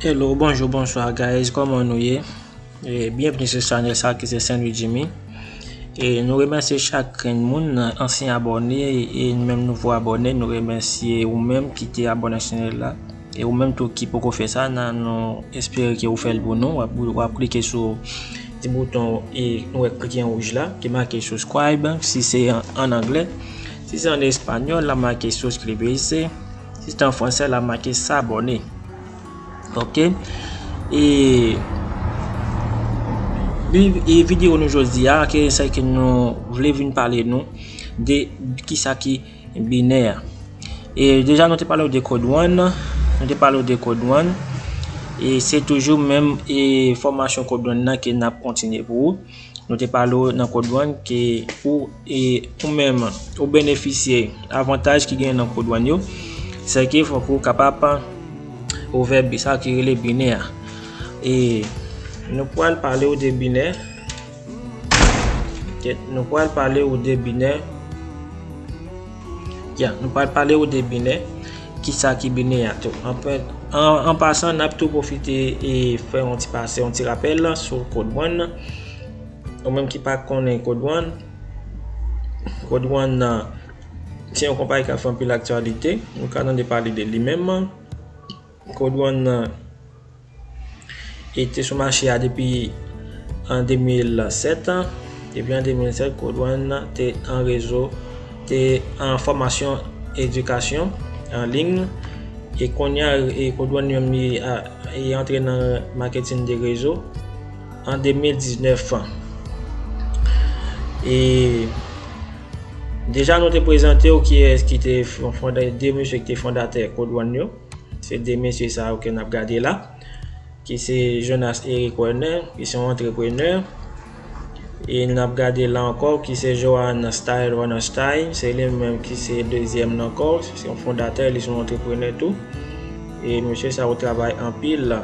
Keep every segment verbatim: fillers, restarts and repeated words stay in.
Hello, bonjou, bonswa guys, kòman nou ye? E byenvni sou chanèl sa ki se Saint Louis Jimmy. E nou remèsye chak grenn moun, ansyen abòne e menm nouvo abòne, nou remèsye ou menm ki te abòne ak chanèl la. E ou menm tou ki poko fè sa, nan nou espere ke ou fè l pou nou, w ap, w ap klike sou ti bouton e nou wè ki gen wouj la, ki make subscribe, si se an, an anglè. Si se an espanyòl, la make suscribirse. Si se an fransè, la make s'abonner. Ok? E, e videyo nou jodi a, ke sa ke nou vle vin pale nou de kisa ki binè. E deja nou te pale w de Code One, nou te pale w de Code One. E se toujou menm e fòmasyon Code One nan ke n ap kontinye pou ou. Nou te pale w nan Code One ke ou, e, ou menm, ou benefisye avantaj ki genyen nan Code One yo. Se ke fòk ou kapab ouvè bi-, sa ki rele binè a. E nou pral pale w de binè. Ok, nou pral pale w de binè. Ya, nou pral pale w de binè. Kisa ki binè a tou? An, an, an pasan, n ap tou pwofite e fè yon ti pase, yon ti rapèl sou Code One. Ou menm ki pa konnen Code One, Code One nan, se yon konpayi k ap fè anpil aktyalite. Nou ka tande pale de li menm. Code One nan, e te sou mache a depi an de mil sèt. Depi an de mil sèt, Code One te an rezo, te an fòmasyon edikasyon an liy. E kounye a, e Code One li menm li, a, e antre nan maketin de rezo an de mil diznèf. E deja nou te prezante w kiyès ki te fon-, fonda-, de mesye ki te fondatè Code One yo. Se de mesye sa yo ke n ap gade la, ki se Jonas Eric Werner, ki se yon antreprenè. E n ap gade la ankò, ki se Johan Stein Ronenstein, se li menm ki se dezyèm nan ankò, se yon fondatè, li se yon antreprenè tou. E mesye sa yo travay anpil,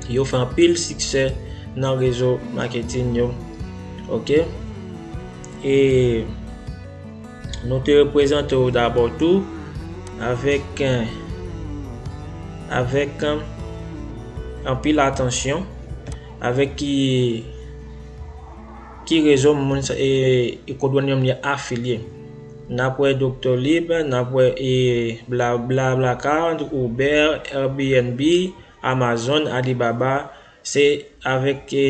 yo fè anpil siksè nan rezo maketin yo. Ok? E nou te reprezante w dabò tou avèk, eh, avèk, eh, anpil atansyon, avèk ki, ki rezo moun sa, e, e Code One yo li afilye. N ap wè Doctolib, n ap wè, e, Bla-, BlaBlaCar, Uber, Airbnb, Amazon, Alibaba, se avèk, e,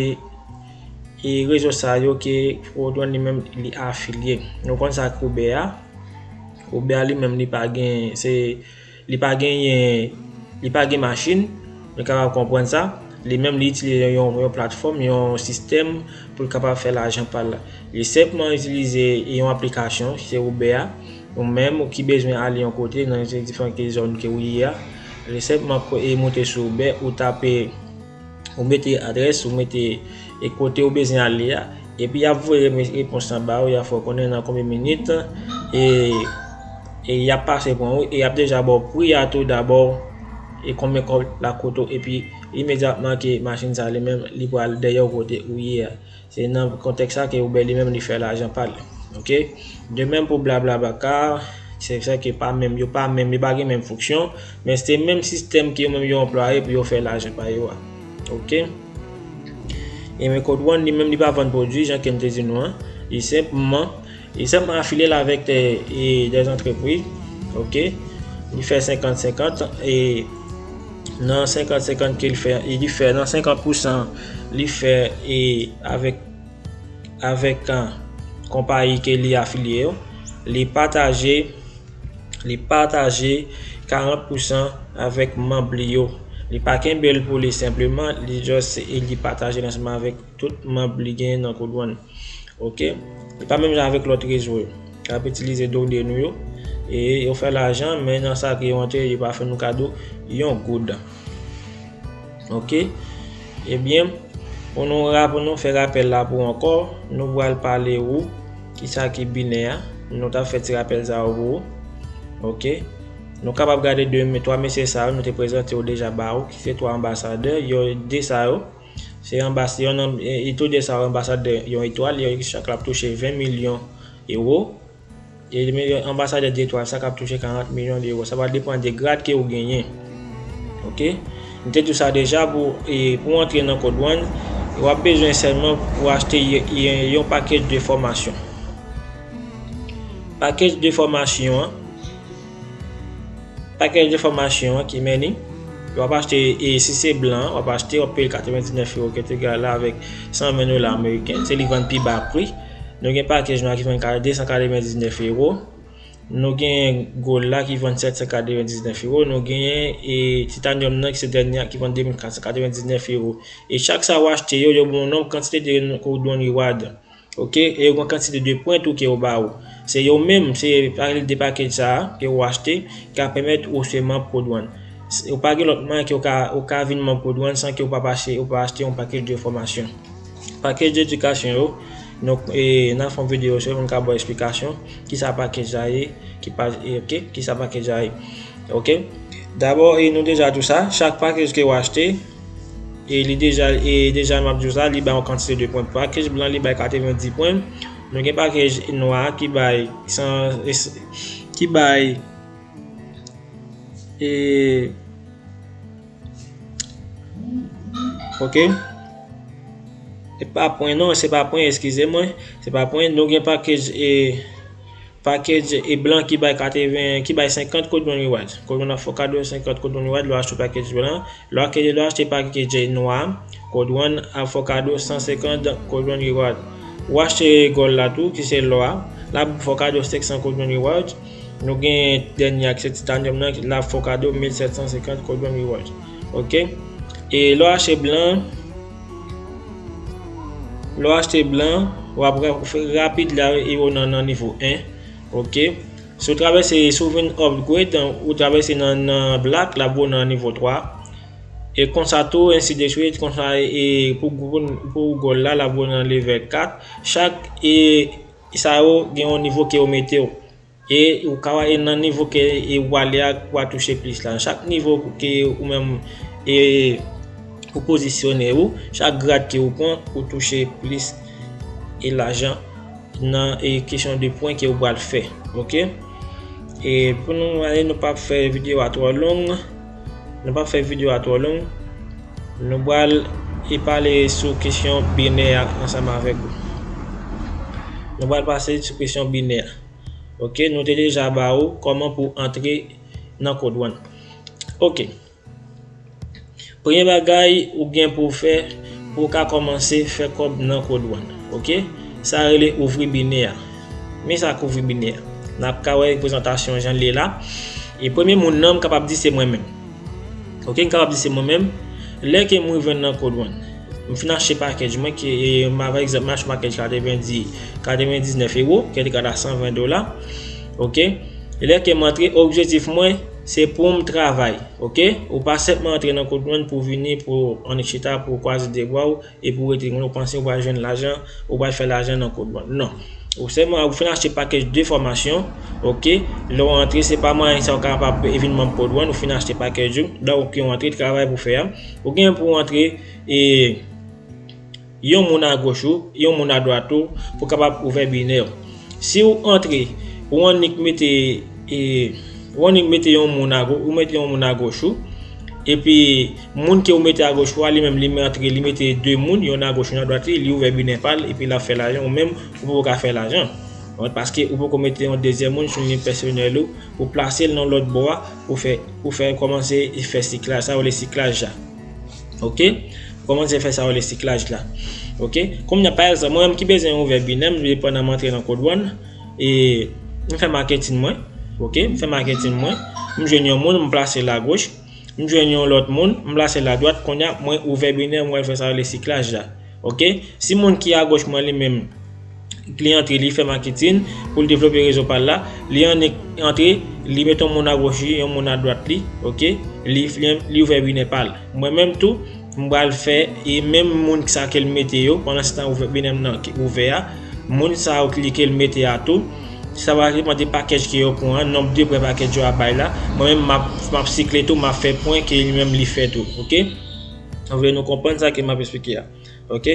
e rezo sa yo ke Code One li menm li afilye. Nou konn sa k Uber a. Uber a li menm li pa gen, se, li pa genyen, li pa gen machin. Nou kapab konprann sa. Li menm li itilize yon, yon platfòm, yon sistèm pou l kapab fè lajan pa l. Li senpman itilize yon aplikasyon, se Uber a. Ou menm ou ki bezwen ale yon kote nan diferan zòn ke ou ye a, li senpman ko-, e moute sou Uber, ou tape, ou mete adrès, ou mete e kote ou bezwen ale a, epi y ap voye re-, repons lan ba ou, y ap fè w konnen nan konbyen minit, e, e y ap pase pran ou, e y ap deja ba w pri a tou dabò, e konbyen kòb l ap koute w, epi imedyatman ke machin sa li menm, li pral dèyè w kote ou ye a. Se nan kontèks sa ke Uber li menm li fè lajan pa l. Ok? De menm pou BlaBlaCar, se sa ke pa menm, yo pa menm, yo pa gen menm fonksyon, men se menm sistèm ke yo menm yo anplwaye pou yo fè lajan pa yo a. Ok? E men Code One li menm li pa vann pwodui, jan ke m te di nou an. Li senpman, li senpman afilye l avèk de, e, de antrepriz. Ok? Li fè senkant senkant, e nan senkant senkant ke li fè, e li fè nan senkant pousan li fè, e avèk, avèk, a, konpayi ke li afilye yo. Li pataje, li pataje karant pousan avèk manm li yo. Li pa kenbe l pou li senpleman, li just, e li pataje l ansanm avèk tout manm li gen nan Code One. Ok? Li pa menm jan avèk lòt rezo yo k ap itilize done nou yo. E yo fè lajan, men nan sa ke yo antre, yo pa fè nou kado yon goud. Ok? Ebyen, pou nou rap-, pou nou fè rapèl la pou ankò, nou pral pale ou kisa ki binè a. Nou t ap fè ti rapèl sa yo pou ou. Ok? Nou kapab gade de, twa mesye sa yo, nou te prezante yo deja ba ou, ki se twa anbasadè, yo de sa yo. Se anbas-, yon nan, e, e tou de sa yo anbasadè yon etwal, yo chak la ap touche ven milyon ewo. E men anbasadè de etwal sa k ap touche karant milyon de ewo. Sa va depann de grad ke ou genyen. Ok? M te di w sa deja, pou, e, pou w antre nan Code One, w ap bezwen sèlman pou w achte y-, y-, yon package de fòmasyon. Package de fòmasyon an, package de fòmasyon an ki mennen, w ap achte, e si se blan, w ap achte, w ap peye katrevendiznèf euro, ki te egal la avèk san ven dola ameriken. Se li vann pi ba pri. Nou gen package nwa ki vann ka-, de san katrevendiznèf euro. Nou gen gold la ki vann sèt san katrevendiznèf euro. Nou genyen, e, titanyòm nan ki se dènye a ki vann de mil kat san katrevendiznèf euro. E chak sa w achte yo, yo ba w yon nonb kantite de Code One reward. Ok? E yo gen kantite de pwen tou ke yo ba ou. Se yo menm, se parèy de package sa a ke ou achte, ki ka pèmèt ou se manm Code One. Se, ou pa gen lòt mwayen ke ou ka, ou ka vin manm Code One san ke ou pa pase, ou pa achte yon package de fòmasyon. Package edikasyon yo, nou, e, n a fè yon videyo sou yo, pou n ka ba w eksplikasyon, kisa package sa ye, ki pa, e, ok, kisa package sa ye. Ok? Dabò, e, nou deja di w sa, chak package ke ou achte, e li deja, e deja m ap di w sa, li bay yon kantite de pwen. Package blan, li bay katrevenndis pwen. Nou gen package nwa ki bay san, ki bay, e, ok. E pa pwen non, se pa pwen, eskize mwen. Se pa pwen. Nou gen package, e, package, e, blan ki bay katreven, ki bay senkant Code One reward. Code One ap fè w kado senkant Code One reward, lè w achte package blan. Lè w achte, lè w achte package nwa, Code One ap fè w kado san senkant Code One reward. Ou achte gold la tou, ki se lò a, l ap fè w kado senk san Code One reward. Nou gen dènye a ki se titanyòm nan, ki l ap fè w kado mil sèt san senkant Code One reward. Ok? E lè w achte blan, lè w achte blan, w ap ra-, fè rapid la, e ou nan, nan nivo en. Ok? Si w travèse, si w vin upgrade, ou travèse nan, nan black, l ap voye w nan nivo twa. E konsa tou, ensi de swit, konsa, e pou, pou, pou gold la, l ap voye w nan level kat. Chak, e, sa yo gen yon nivo ke yo mete w. E ou ka wè, e nan nivo ke, e, ou ale a, ou a touche plis la. Chak nivo ke ou menm, e, ou pozisyone ou, chak grad ke ou pran, ou touche plis, e, lajan nan, e, kesyon de pwen ke ou pral fè. Ok? E pou nou ale, nou p ap fè videyo a twò long. Nou p ap fè videyo a twò long. Nou pral, e, pale sou kesyon binè a ansanm avèk ou. Nou pral pase sou kesyon binè a. Ok, nou te deja ba ou kòman pou antre nan Code One. Ok. Premye bagay ou gen pou w fè pou w ka kòmanse fè kòb nan Code One. Ok? Sa rele ouvri binè a. Men sa k ouvri binè a. N ap ka wè prezantasyon jan l ye la. E premye moun nan, m kapab di se mwen menm. Ok, m kapab di se mwen menm. Lè ke m rive nan Code One, m fin achte package mwen, ke, e, m, pa egzanp, m achte package katrevendi, katrevendiznèf euro, ki te ka la san ven dola. Ok? Lè ke m antre, objektif mwen, se pou m travay. Ok? Ou pa senpman antre nan Code One pou vini, pou annik chita, pou kwaze de bra w, epi w rete kounye a w panse w pral jwenn lajan, ou pral fè lajan nan Code One. Non. Ou sèlman, ou fin achte package de fòmasyon, ok? Lè w antre, se pa mwayen sa ou kapab vin manm Code One, ou fin achte package ou. Donk, ou antre travay pou fè a. Ou gen pou w antre, e, yon moun agoch ou, yon moun adwat ou, pou kapab ouvè binè w. Si w antre, ou annik mete, e, ou annik mete yon moun ago-, ou mete yon moun agoch ou, epi moun ke ou mete agoch ou a, li menm, li antre, li mete de moun, youn agoch, youn adwat li, li ouvè binè pa l, epi l ap fè lajan, ou menm, ou poko ka fè lajan. Paske ou poko mete yon dezyèm moun sou liy pèsonèl ou, pou plase l nan lòt bò a, pou fè, pou fè kòmanse fè siklaj, sa yo rele siklaj la. Ok? Kòmanse fè sa yo rele siklaj la. Ok? Kounye a, pa egzanp, mwen menm ki bezwen ouvè binè m, depandan m antre nan Code One, e m fè maketin mwen. Ok? M fè maketin mwen. M jwenn yon moun, m plase l agoch. M jwenn yon lòt moun, m plase l adwat. Kounye a, mwen ouvè binè, mwen fè sa yo rele siklaj la. Ok? Si moun ki agoch mwen li menm, li antre, li fè maketin pou l devlope rezo pa l la, li annik antre, li mete yon moun agoch li, yon moun adwat li, ok? Li, li, li ouvè binè pa l. Mwen menm tou, m pral fè, e menm moun sa ke l mete yo, pandan se tan ouvè, binè m nan ki ouvè a, moun sa yo ki li ke l mete a tou, sa va depann de package ke yo pran an, nonb de pwen package yo ap bay la. Mwen menm, m ap, m ap sikle tou, m ap fè pwen ke li menm li fè tou, ok? Mwen vle nou konprann sa ke m ap eksplike a. Ok?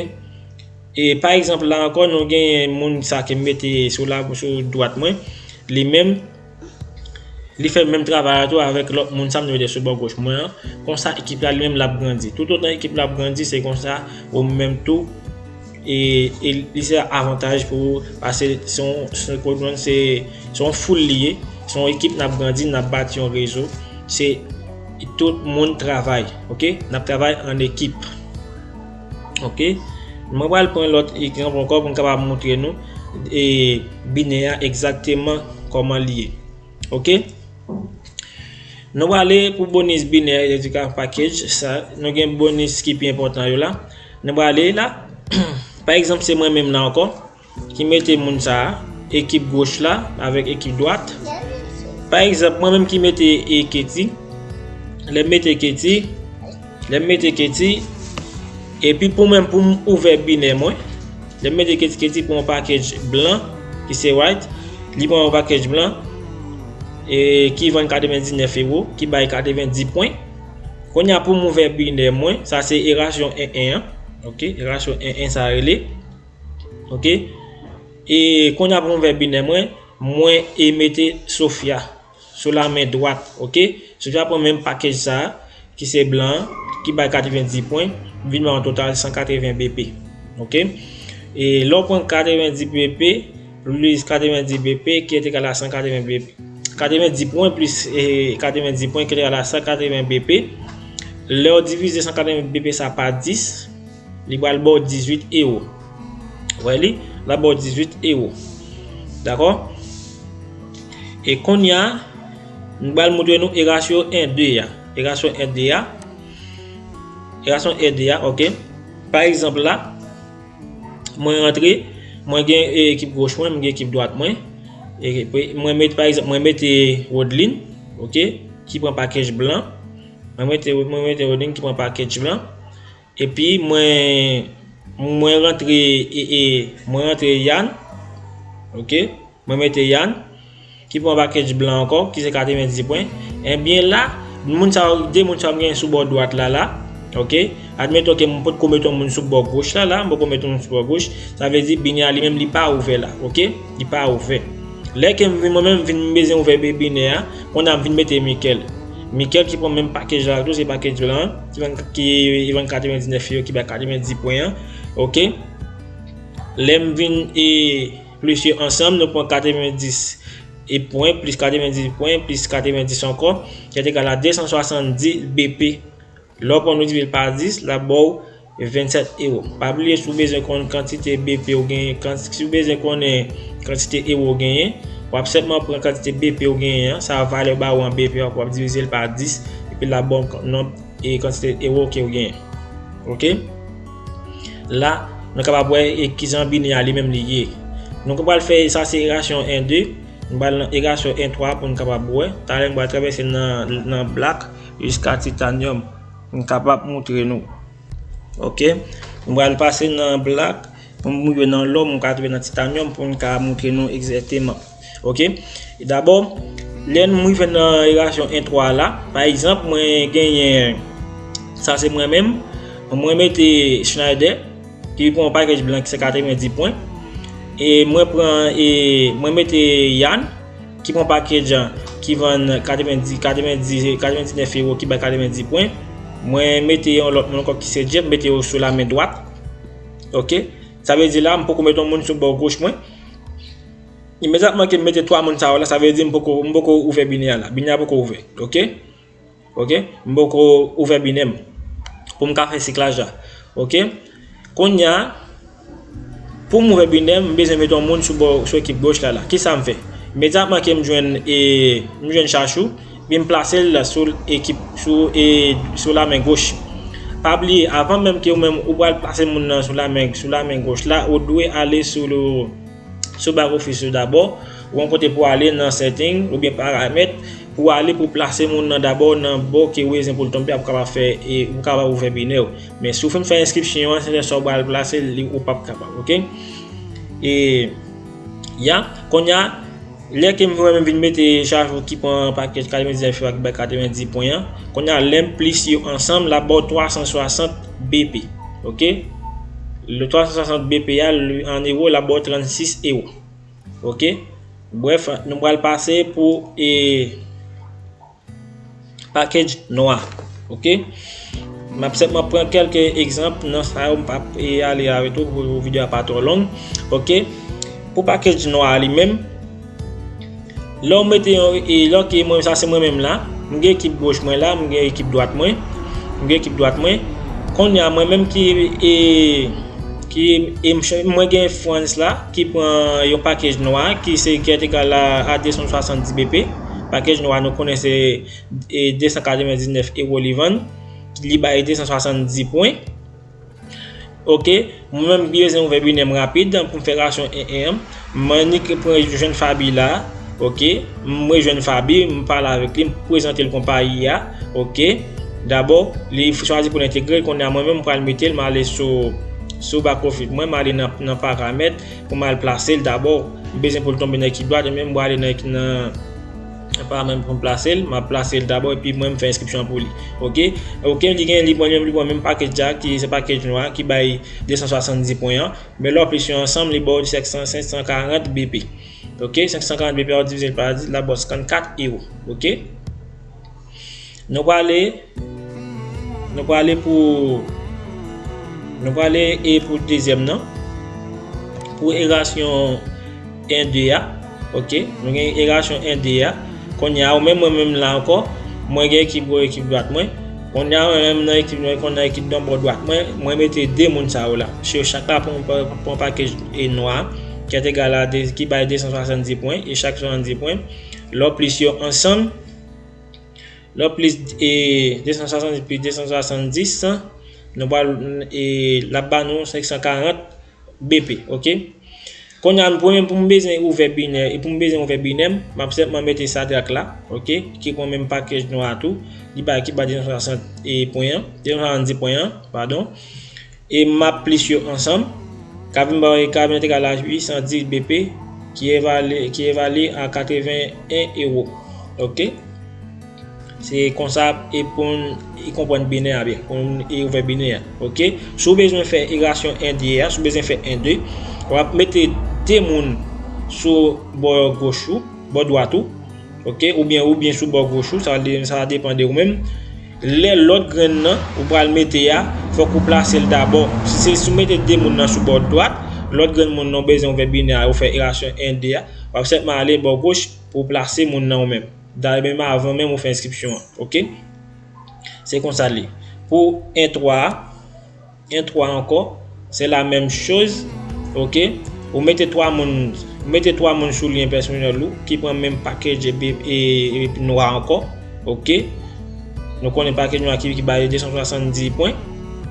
E pa egzanp, la ankò, nou genyen moun sa ke m mete sou la, sou dwat mwen. Li menm, Li fè menm travay la tou avèk lòt moun sa m te mete sou bò goch mwen an. Konsa, ekip la li menm l ap grandi. Toutotan ekip la ap grandi, se konsa ou menm tou. E, e li se avantaj pou ou, paske se yon, se yon, se, se yon foul li ye. Se yon ekip n ap grandi, n ap bati yon rezo. Se tout moun travay, oke? N ap travay an ekip. Oke? Mwen pral pran lòt egzanp ankò pou m kapab montre nou e binè a egzakteman kòman li ye. Oke? Nou prale pou bonis binè, edika package, sa, nou gen bonis ki pi enpòtan yo la. Nou prale la. Pa egzanp, se mwen menm la ankò, ki mete moun sa a, ekip goch la, avèk ekip dwat. Pa egzanp, mwen menm ki mete Eketi, lè m mete Eketi, lè m mete Eketi, epi pou mwen, pou m ouvè binè mwen, lè m mete Eketi, Eketi pran yon package blan, ki se white, li pran yon package blan, e ki vann katrevendiznèf ewo, ki bay katrevendis pwen. Kounye a pou m ouvè binè mwen, sa se erasyon en en an. Oke, erasyon en en sa rele. Oke. E kounye a pou m ouvè binè mwen, mwen e mete Sofia sou la men dwat, oke? Sofia pran menm package sa a, ki se blan an, ki bay katrevendis pwen, vin bay yon total san katreven B P. Oke? E lè w pran katrevendis B P plis katrevendis B P ki egal a san katreven B P. Katrevendis pwen plis, e, katrevendis pwen ki egal a san katreven B P. Lè w divize san katreven B P sa pa dis, li pral ba w dizuit ewo. Wè li, l ap ba w dizuit ewo. Dakò? E kounye a, m pral montre nou erasyon en de a. Erasyon en de a. Erasyon en de a, oke. Pa egzanp la, mwen rantre, mwen gen, e, ekip goch mwen, mwen gen ekip dwat mwen. E, mwen met, pa egzanp, mwen mete Rodlin, oke, ki pran package blan. Mwen mete, mwen mete Rodlin ki pran package blan. Epi mwen, mwen rantre, e, e, mwen rantre Yann. Oke? Mwen mete Yann, ki pran package blan ankò, ki se katrevendis pwen. Ebyen la, moun sa yo, de moun sa yo m gen sou bò dwat la, la. Oke? Admeton ke m potko mete yon moun sou bò goch la, la. M poko mete yon moun sou bò goch. Sa vle di, binè a li menm, li pa ouvè la. Oke? Li pa ouvè. Lè ke m vin, mwen menm, m vin, m bezwen ouvè bi-, binè a, kounye a m vin mete Mikel. Mikel ki pran menm package la tou, se package blan an, ki vann, ki vann katrevendiznèf ewo, ki bay katrevendis pwen an. Oke? Lè m vin e plis yo ansanm, nou pran katrevendis e pwen, plis katrevendis pwen, plis katrevendis ankò, ki egal a de san swasanndis B P. Lè w pran nou divize l pa dis, l ap ba w vennsèt ewo. Pa bliye, si w bezwen konn kantite B P w genyen, kan-, si w bezwen konnen kantite ewo w genyen, w ap senpman pran kantite B P w genyen an, sa valè ba ou an B P w, w ap divize l pa dis, epi l ap ba w nonb e kantite ewo ke w genyen. Oke? La, nou kapab wè e kijan binè a li menm li ye. Nou pral fè sa se erasyon en de, nou pral nan erasyon en twa pou nou kapab wè. Talè nou pral travèse nan, nan black jiska titanyòm. M kapab montre nou. Oke? M pral pase nan black, pou m rive nan lò, m ka rive nan titanyòm pou m ka montre nou egzakteman. Oke? Dabò, lè m rive nan erasyon en twa la, pa egzanp, mwen genyen, sa se mwen menm, mwen mete Schneider, ki pran yon package blan ki se katrevendis pwen, e mwen pran, e mwen mete Yann, ki pran package an, ki vann katrevendis, katrevendis, katrevendiznèf ewo, ki bay katrevendis pwen. Mwen mete yon lòt moun ankò ki se Jeff, mete yo sou la men dwat. Oke? Sa vle di la, m poko mete yon moun sou bò goch mwen. Imedyatman ke m mete twa moun sa yo la, sa vle di m poko, m poko ouvè binè a la. Binè a poko ouvè. Oke? Oke? M poko ouvè binè m pou m ka fè siklaj la. Oke? Kounye a, pou m ouvè binè m, m bezwen mete yon moun sou bò, sou ekip goch la, la. Kisa m fè? Imedyatman ke m jwenn, e, m jwenn Chachou, epi m plase l sou ekip, sou, e, sou la men goch. Pa bliye, avan menm ke ou menm ou pral plase moun nan sou la men, sou la men goch la, ou dwe ale sou le, sou back office ou dabò, ou gen kote pou ale nan setting oubyen paramèt, pou ale pou plase moun nan dabò nan bò ke ou bezwen pou l tonbe, ap kapab fè, e ou kapab ouvè binè w. Men si w fin fè enskripsyon an, se lè sa w pral plase li, ou p ap kapab, oke? E, ya, kounye a, lè ke m vin mete Chachou ki pran package katrevendiznèf ewo ki bay katrevendis pwen an, kounye a, lè m plis yo ansanm, l ap ba w twa san swasant B P. Oke? Le twa san swasant B P a, l, an ewo, l ap ba w trannsis ewo. Oke? Brèf, nou pral pase pou, e, package nwa. Ok? M ap sèlman pran kèlke egzanp nan sa yo, m p ap e ale avè tou pou videyo a pa twò long. Ok? Pou package nwa a li menm, lè w mete yon e lè ke mwen, sa se mwen menm la, m gen ekip goch mwen la, m gen ekip dwat mwen, m gen ekip dwat mwen. Kounye a mwen menm ki e ki e m ch- mwen gen Frantz la ki pran yon package nwa ki se ki egal a, a de san swasanndis B P. Package nwa nou konnen se e de san katrevendiznèf ewo li vann, li bay de san swasanndis pwen. Ok, mwen menm m bezwen ouvè binè m rapid pou m fè rasyon en en an. Mwen annik pran jwenn Faby la. Ok, m rejwenn Faby, m pale avèk li, m prezante l konpayi a. Ok, dabò li chwazi pou l entegre l, kounye a mwen menm m pral mete l, m ale sou sou back office mwen, m ale nan nan paramèt pou m al plase l dabò. M bezwen pou l tonbe nan ekip dwat, men m prale nan nan pa menm pou m plase l, m ap plase l dabò epi mwen m fè enskripsyon pou li. Ok? Ok, li gen li pran li pran menm package a ki se package nwa ki bay de san swasanndis pwen an, men lè w plis yo ansanm li ba w senk san senk san karant B P. Ok, senk san karant B P a w divize l pa dis l ap ba w senkannkat ewo. Ok? Nou prale nou prale pou nou prale e pou dezyèm nan. Pou e rasyon en de a. Ok, nou gen e rasyon en de a. Kounye a ou menm mwen menm la ankò, mwen gen ekip goch ekip dwat mwen. Kounye a mwen menm nan ekip mwen konn nan ekip nan bò dwat mwen, mwen mete de moun sa yo la. Se yo chak la pran pran pakèj e nwa ki egal a de ki bay de san swasanndis pwen e chak swasanndis pwen lè w plis yo ansanm. Lè w plis e de san swasanndis plis de san swasanndis, nou pral e l ap ba nou senk san karant B P, ok? Kounye a pou mwen pou m bezwen ouvè binè e pou m bezwen ouvè binè m, m ap senpman mete Sadrak la, ok, ki pran menm pakèj nou a tou, li bay ki bay de san swasanndis pwen an, de san swasanndis pwen an, padon. E m ap plis yo ansanm, ka vin ba w ka vin egal a uit san dis B P ki evalye ki evalye a katreven en ewo, ok? Se konsa e pou n e konprann binè a byen, pou n e ouvè binè a. Ok? Si w bezwen fè e rasyon en de a, si w bezwen fè en de, w ap mete de moun sou bò goch ou, bò dwat ou, ok? Oubyen oubyen sou bò goch ou, sa sa depann de ou menm. Lè lòt grenn nan ou pral mete a, fòk ou plase l dabò. Si se si w mete de moun nan sou bò dwat, lòt grenn moun nan w bezwen ouvè binè a, ou fè e rasyon en de a, w ap senpman ale bò goch pou w plase moun nan ou menm. Dayè menm avan menm ou fè enskripsyon an, ok? Se konsa l ye. Pou en twa a, en twa ankò, se la menm choz, ok? Ou mete twa moun, ou mete twa moun sou lyen pèsonèl ou ki pran menm pakèj e, e, e nwa ankò, ok? Nou konnen pakèj nwa ki, ki bay de san swasanndis pwen,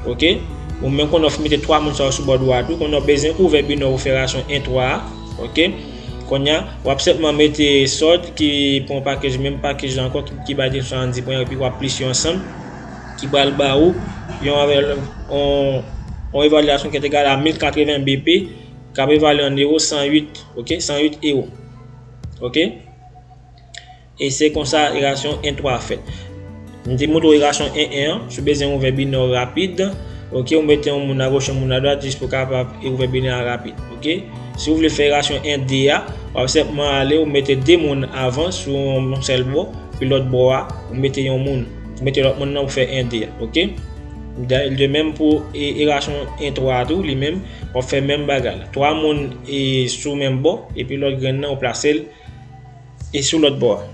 ok? Ou menm konnen w mete twa moun sa yo sou bò dwat ou, konnen w bezwen ouvè binè w fè rasyon en twa a, ok? Kounye a, w ap senpman mete sòt ki pran pakèj, menm pakèj la ankò ki, ki bay de san swasanndis pwen, epi w ap plis yo ansanm, ki pral ba ou yon, yon, yon evalyasyon ki egal a mil katreven B P, k ap evalye an ewo san uit, ok, san uit ewo. Ok? E se konsa e rasyon en twa a fèt. M te montre w e rasyon en en an, si w bezwen ouvè binè w rapid, ok, ou mete yon moun agoch, yon moun adwat, jis pou w kapab e ouvè binè a rapid, ok? Si w vle fè e rasyon en de a, w ap senpman ale, ou mete de moun avan sou yon sèl bò, pi lòt bò a, ou mete yon moun. Ou mete lòt moun nan pou fè en de a, ok? De, de menm pou e, e rasyon en twa a tou, li menm, w ap fè menm bagay la. Twa moun e sou menm bò, epi lòt grenn nan, ou plase l e sou lòt bò a.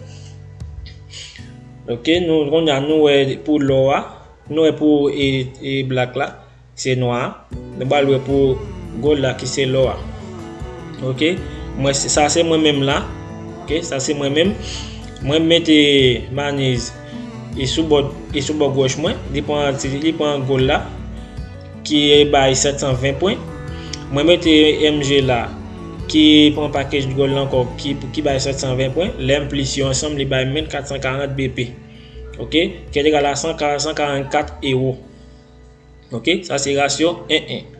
Ok, nou kounye a nou wè pou lò a, nou wè pou e, e blak la, se nwa a. Nou pral wè pou gold la ki se lò a. Ok, mwen sa se mwen menm la. Ok, sa se mwen menm. Mwen mete maniz e sou bò e sou bò goch mwen, li pran li pran gold la. Ki bay sèt san ven pwen. Mwen mete M G la ki pran pakèj gold la ankò ki, ki bay sèt san ven pwen. Lè m plis yo ansanm, li bay menm kat san karant B P. Ok? Ki egal a san karant, san karannkat ewo. Ok? Sa se rasyon en en.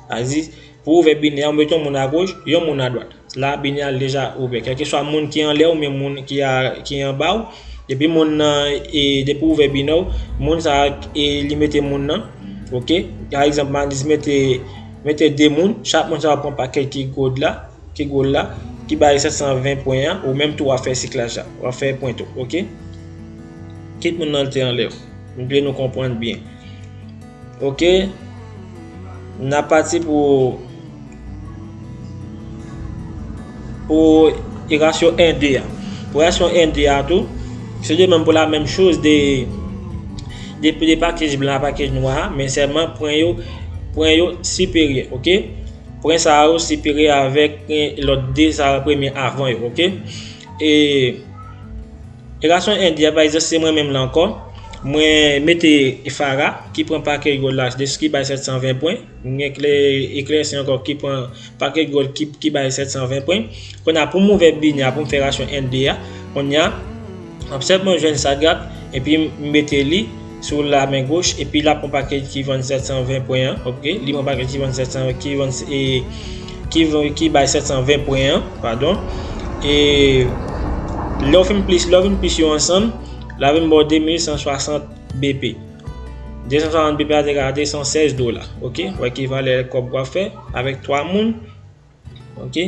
Sa di, pou ouvè binè a, ou mete yon moun agoch, yon moun adwat. La, binè a deja ouvè. Kèlkeswa moun ki anlè w, men moun ki a, ki anba w, depi moun nan, e, depi w ouvè binè w, moun sa a, e, li mete moun nan, ok? Pa egzanp, Malis mete, mete de moun, chak moun sa a pran pakèt ki gold la, ki gold la, ki bay sèt san ven pwen an, ou menm tou w ap fè siklaj la, w ap fè pwen tou, ok? Kit moun nan te anlè. M vle nou konprann byen. Ok. N ap pati pou pou erasyon en de a. Pou erasyon en de a tou, se de menm pou la menm choz de de, de pakèj blan a pakèj nwa a, men sèlman pwen yo pwen yo siperyè, ok? Pwen sa yo siperyè avèk lòt de sa yo premye avan yo, ok? E erasyon en de a, pa egzanp, se mwen menm la ankò. Mwen mete Fara ki pran pakèj gold la, ki bay sèt san ven pwen. M gen klè eklèsi ankò ki pran pakèj gold ki, ki bay sèt san ven pwen. Kounye a pou m ouvè binè a pou m fè erasyon en de a, kounye a m ap sèlman jwenn Sadrak epi m mete li sou la men goch epi l ap pran pakèj ki vann sèt san ven pwen an, ok? Li pran pakèj ki vann sèt san, ki vann e ki vann, ki bay sèt san ven pwen an, padon. E lè w fin plis, lè w vin plis yo ansanm, l ap vin ba w de mil san swasant B P. De san swasant B P a te ka de san sèz dola, ok? Wè ki valè kòb w ap fè avèk twa moun, ok?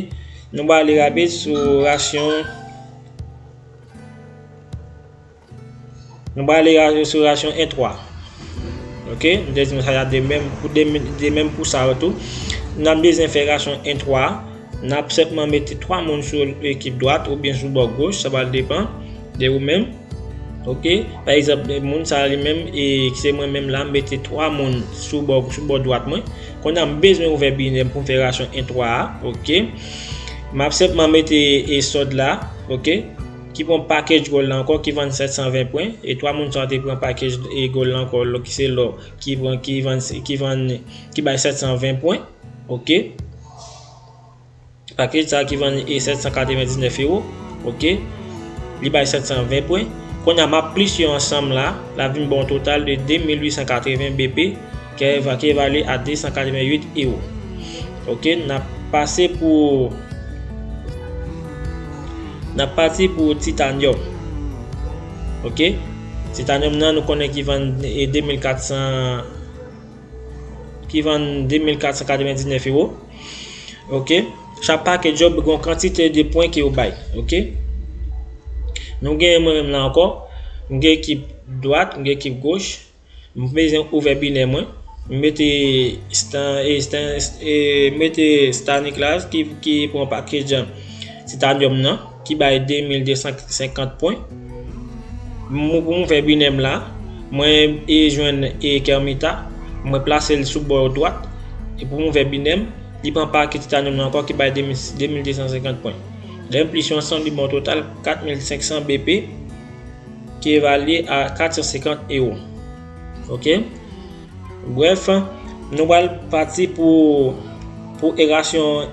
Nou prale rapid sou rasyon, nou prale ra- sou rasyon en twa, ok? M te di nou sa y a de menm pou de, de menm pou sa yo tou. N ap bezwen fè rasyon en twa. N ap senpman mete twa moun sou ekip dwat oubyen sou bò goch, sa pral depann de ou menm. Ok, pa egzanp, moun sa li menm, e se mwen menm la, m mete twa moun sou bò, sou bò dwat mwen. Kounye a m bezwen ouvè binè pou m fè rasyon en twa a, ok. M ap senpman mete e sòd la, ok, ki pran pakèj gold la ankò, ki vann sèt san ven pwen, e twa moun sa te pran pakèj e gold la ankò, lò ki se lò, ki pran, ki vann, ki vann, ki bay sèt san ven pwen, ok. Pakèj sa ki vann e sèt san katrevendiznèf ewo, ok. Li bay sèt san ven pwen. Kounye a m ap plis yo ansanm la, l ap vin ba w yon total de de mil uit san katreven B P, ki eva- ki evalye a de san katreven uit ewo. Ok, n ap pase pou n ap pati pou titanyòm. Ok, titanyòm nan nou konnen ki vann e de mil kat san, ki vann de mil kat san katrevendiznèf ewo. Ok, chak pakèt yo gen yon kantite de pwen ke yo bay, ok. Nou gen mwen menm la ankò, m gen ekip dwat, m gen ekip goch. M bezwen ouvè binè mwen. M mete Stan, e, Stan, e, mete Stanislas ki, ki pran pakèj titanyòm nan, ki bay de mil de san senkant pwen. M, pou m fè binè m la, mwen e jwenn e Kermita, mwen plase l sou bò dwat, e pou m ouvè binè m, li pran pakèt titanyòm nan ankò ki bay de mil, de mil de san senkant pwen. Lè m plis yo ansanm, li ba w total kat mil senk san B P, ki evalye a kat san senkant ewo. Ok? Brèf, nou pral pati pou, pou erasyon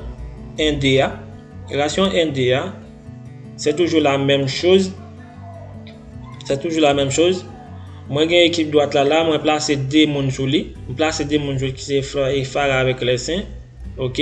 en de a. Erasyon en de a, se toujou la menm choz. Se toujou la menm choz. Mwen gen ekip dwat la, la, mwen plase de moun sou li. M plase de moun sou li ki se Fra- e Fara avèk Lèsen. Ok.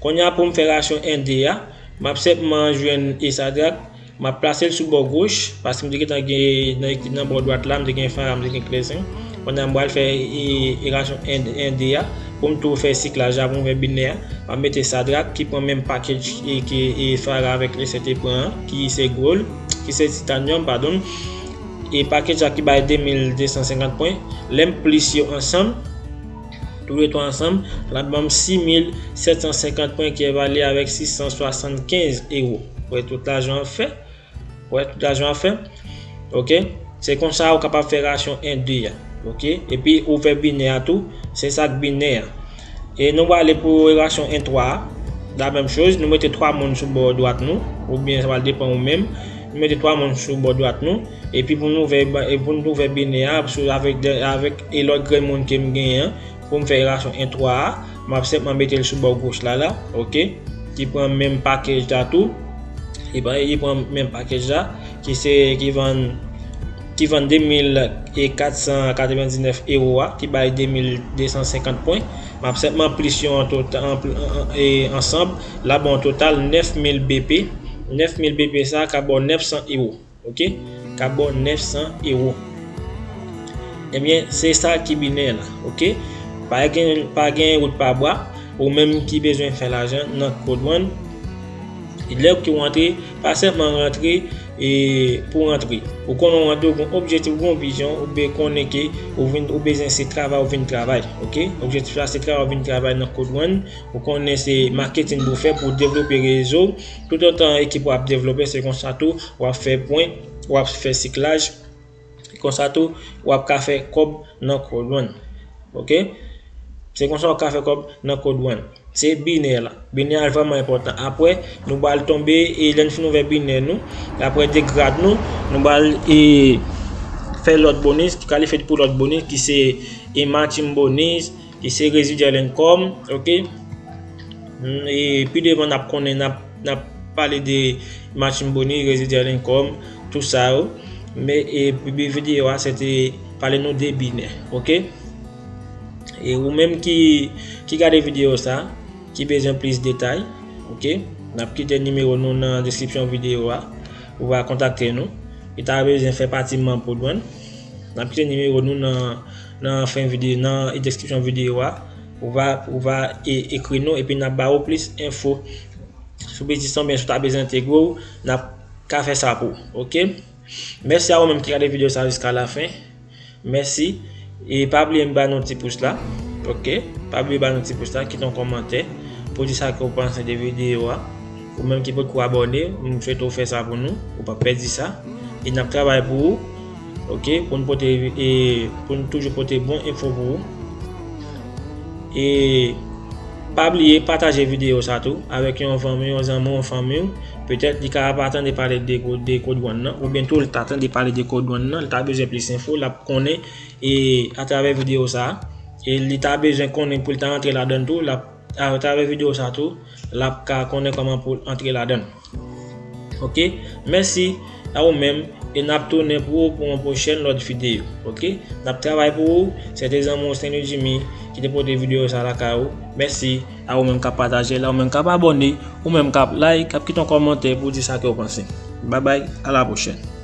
Kounye a pou m fè erasyon en de a, m ap senpman jwenn e Sadrak. M ap plase l sou bò goch, paske m te gentan gen nan ekip nan bò dwat la, m te gen Fara, m te gen Klèsen. Kounye a m pral fè e, erasyon en de a. Pou m tou fè siklaj la, pou m fè binè a, m ap mete Sadrak ki pran menm pakèj e, ki e Fara avèk Lèsen te pran an, ki se gold, ki se titanyòm, padon. E pakèj la ki bay de mil de san senkant pwen. Lè m plis yo ansanm, tou le twa ansanm, l ap ban m sis mil sèt san senkant pwen ki evalye avèk sis san swasannkenz ewo. Wè tout lajan an fè. Wè tout lajan an fè. Ok? Se konsa ou kapab fè erasyon en de a. Ok? Epi ou fè binè a tou, se sa k binè a. E nou prale pou erasyon en twa a. La menm choz, nou mete twa moun sou bò dwat nou, oubyen sa pral depann ou menm. Nou mete twa moun sou bò dwat nou, epi pou nou ouvè, e pou nou ouvè binè a, sou, avèk, avèk e lòt grenn moun ke m genyen an, pou m fè erasyon en twa a, m ap senpman mete l sou bò goch la, la, ok, ki pran menm pakèj la tou, li pran, li pran menm pakèj la, ki se, ki vann, ki vann de mil kat san katrevendiznèf ewo a, ki bay de mil de san senkant pwen. M ap senpman plis yo an tot-, an, an, e, ansanm, la ban yon total nèf mil B P. Nèf mil B P sa ka ba w nèf san ewo, ok? Ka ba w nèf san ewo. Ebyen, se sa ki binè la, ok? Pa gen, pa gen wout pa bwa, ou menm ki bezwen fè lajan nan Code One. Lè ke w antre, pa sèlman rantre, e pou rantre. Ou konnen w rantre, ou gen objektif, ou gen vizyon, ou be konnen ke ou vin, ou bezwen se travay, ou vin travay, oke? Objektif la se travay, ou vin travay nan Code One. Ou konnen se maketin pou fè, pou devlope rezo. Toutotan ekip w ap devlope, se konsa tou w ap fè pwen, w ap fè siklaj. Konsa tou w ap ka fè kòb nan Code One. Oke? Se konsa w ap ka fè kòb nan Code One. Se binè la. Binè a vrèman enpòtan. Apre, nou pral tonbe, e lè n fin ouvè binè nou, apre degrad nou, nou pral, e, fè lòt bonis, ki kalifye pou lòt bonis, ki se, e, matching bonis, ki se residual income, oke? Mm, e pi devan n ap konnen, n ap, n ap pale de matching bonis, residual income, tout sa yo. Men, e, bi videyo a, se te pale nou de binè, oke? E ou menm ki, ki gade videyo sa, ki bezwen plis detay, oke? N ap kite nimewo nou nan deskripsyon videyo a. Ou va kontakte nou. Ou ta bezwen fè pati manm Code One. N ap kite nimewo nou nan, nan fen videyo, nan deskripsyon videyo a. Ou va, ou va e, ekri nou epi n ap ba ou plis enfo sou biznis lan, oubyen si w ta bezwen entegre w, n ap ka fè sa pou ou, oke? Mèsi a ou menm ki gade videyo sa jiska lafen. Mèsi. E pa bliye ba nou ti pous la. Oke? Pa bliye ba nou ti pous la, kite yon kòmantè pou di sa ke w panse de videyo a. Ou menm ki poko abòne, m swete w fè sa pou nou. Ou p ap pèdi sa. E n ap travay pou ou. Oke? Pou n pote, e, pou n toujou pote bon enfo pou ou. E pa bliye pataje videyo sa tou avèk yon fanmi, yon zanmi, yon fanmi w. Petèt li ka pa tande pale de, de Code One nan, oubyen tou li ta tande pale de Code One nan, li ta bezwen plis enfo, l ap konnen, e atravè videyo sa, e li ta bezwen konnen pou l ta antre ladan l tou, l ap, atravè videyo sa tou, l ap ka konnen kòman pou l antre ladan l. Oke? Mèsi a ou menm, e n ap tounen pou ou pou yon pwochèn lòt videyo. Oke? N ap travay pou ou, se te zanmi w Stanley Jimmy ki te pote videyo sa lakay ou. Mèsi a ou menm k ap pataje l, a ou menm k ap abòne, ou menm k ap like, k ap kite yon kòmantè pou di sa ke w panse. Babay, a la pwochèn.